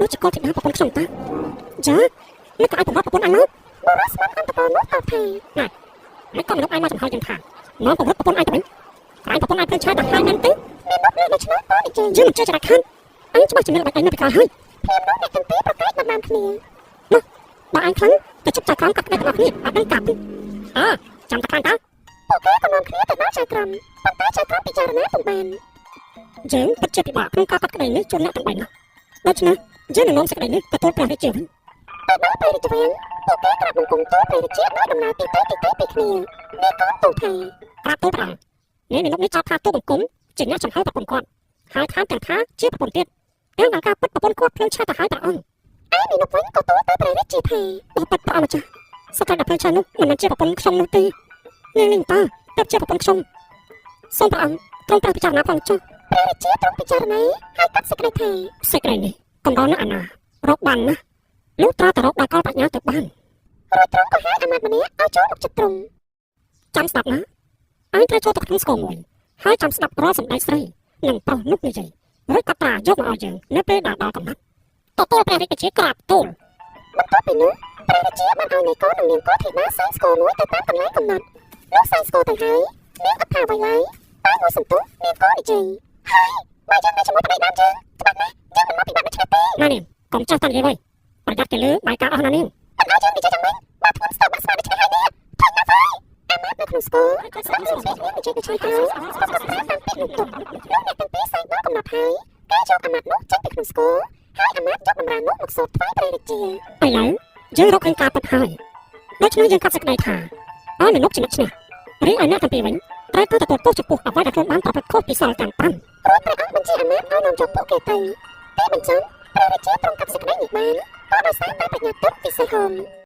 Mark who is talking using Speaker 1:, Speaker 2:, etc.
Speaker 1: ដូចជាកុលធីតាប្រពន្ធខ្ញុំតាចានេះក៏ឲ្យប្រវត្តិប្រពន្ធអញមក
Speaker 2: បុរសស្មត់អន្តពលនោះតបថា
Speaker 1: ណែមិនក៏មនុស្សឯងមកចំហយើងថានាំប្រវត្តិប្រពន្ធឯងទៅវិញក្រែងប្រពន្ធឯងភ្លើងឆេះដល់ហើយមែនទេ
Speaker 2: មាននុបលើដូច្នោះក៏និយាយ
Speaker 1: យើងមិនចេះចរិតខានឯងច្បាស់ជាមានល្បិចឯងនៅពីក្រោយហើយ
Speaker 2: ភ្លាមនោះអ្នកទាំងពីរប្រកែកដណ្ដើមគ្នា
Speaker 1: នោះបើឯងខ្លាំងទៅជប់ចៅក្រមកាត់ក្តីទាំងអស់គ្នាអត់ដឹងកាប់ទេអើចាំតែខ្លាំងតើ
Speaker 2: ពួកគេក៏នាំគ្នាទៅដល់ចៅក្រមប៉ុន្តែចៅក្រមពិចារណាពុំបាន
Speaker 1: យើងពិតជាពិបាកក្នុងការកាត់ក្តីនេះជូនអ្នកទាំងបីណាស់ដូច្នេះយើងនឹងនាំសេចក្តីនេះទៅទូលព្រះរាជាវិញ
Speaker 2: ទៅដល់ព្រះរាជវាំងពួកគេក្រាបបង្គំទូលព្រះរាជាដោយដំណើរទីទៅទីទៅពីគ្នានាងកូនទូលថា
Speaker 1: ក្រាបទូលព្រះអង្គនាងមាណពនេះចោទថាទូលបង្គំជាអ្នកចំហប្រពន្ធគាត់ហើយថែមទាំងថាជាប្រពន្ធទៀតទាំងដល់ការពិតប្រពន្ធគាត់ភ្លើងឆេះទៅហើយព្រះអង្គ
Speaker 2: ឯមាណពវិញក៏ទូលទៅព្រះរាជាថា
Speaker 1: បើពិតព្រះអង្គម្ចាស់ស្ត្រីដែលភ្លើងឆេះនោះមិនមែនជាប្រពន្ធខ្ញុំនោះទេនាងនេះតើទើបជាប្រពន្ធខ្ញុំសូមព្រះអង្គទ្រង់ត្រូវពិចារណាផងចុះ
Speaker 2: ព្រះរាជាទ្រង់ពិចារណាហើយកាត់សេចក្តីថា
Speaker 1: សេចក្តីនេះកំដរណាស់អាណារកបានណាស់លុះត្រាតែរកដល់កលប្រាជ្ញាទៅបាន
Speaker 2: រួចទ្រង់ក៏ហៅអាមាត្យម្នាក់ឲ្យចូលមកចិត្តទ្រង់
Speaker 1: ចាំស្ដាប់ណាឯងត្រូវចូលទៅក្នុងស្គរមួយហើយចាំស្ដាប់រាល់សម្ដីស្រីនិងប្រុសនោះនិយាយរួចក៏ត្រាយកមកឲ្យយើងនៅពេលដែលដល់កំណត់ទទួលព្រះរាជជាក្រាបទូល
Speaker 2: បន្ទាប់ពីនោះព្រះរាជាបានឲ្យនាយកូននិងនាងកោធីតាសែងស្គរមួយទៅតាមកន្លែងកំណត់លុះសែងស្គរទៅហើយនាងអត់ថាអ្វីឡើយតែមួយសន្ទុះនាងកោនិយាយហើយបើយើងនៅជាមួយប្តីដើមយើងច្បាស់ណាស់យើងមិនមកពិបាកដូច្នេះទេ
Speaker 1: ណានាងកុំចាស់តានិយាយវិញប្រយ័ត្នគេលើបាយការអស់ណានាង
Speaker 2: មិនឲ្យយើងនិយាយយ៉ាងម៉េចបើធ្ងន់ស្ទើរបាក់ស្មាដូច្នេះហើយនេះធុញណាស់ហើយអាមាត្យនៅក្នុងស្គរស្ដាប់រឿងពីនាងនិយាយដូច្នេះហើយក៏កត់ត្រាតាមពាក្យនោះទុកលោកអ្នកទាំងពីរសែងដល់កំណត់ហើយគេយកអាមាត្យនោះចេញពីក្នុងស្គរហើយអាមាត្យយកតម្រានោះមកសូត្រថ្វាយព្រះរាជា
Speaker 1: ឥឡូវយើងរកឃើញការពិតហើយដូច្នេះយើងកាត់សេចក្តីថាឲ្យមនុស្សជាអ្នកឈ្នះរីឯអ្នកទាំងពីរវិញត្រូវទៅទទួលទោសចំពោះអ្វីដែលខ្លួនបានប្រព្រឹត្តខុសពីសិលទាំង5
Speaker 2: រួចព្រះអង្គបញ្ជាអាមាត្យឲ្យនាំយកពួកគេទៅទីបញ្ចប់ព្រះរាជាទ្រង់កាត់សេចក្តីនេះបានក៏ដោយសារតែប្រាជ្ញាទិព្វពិសេសហោម។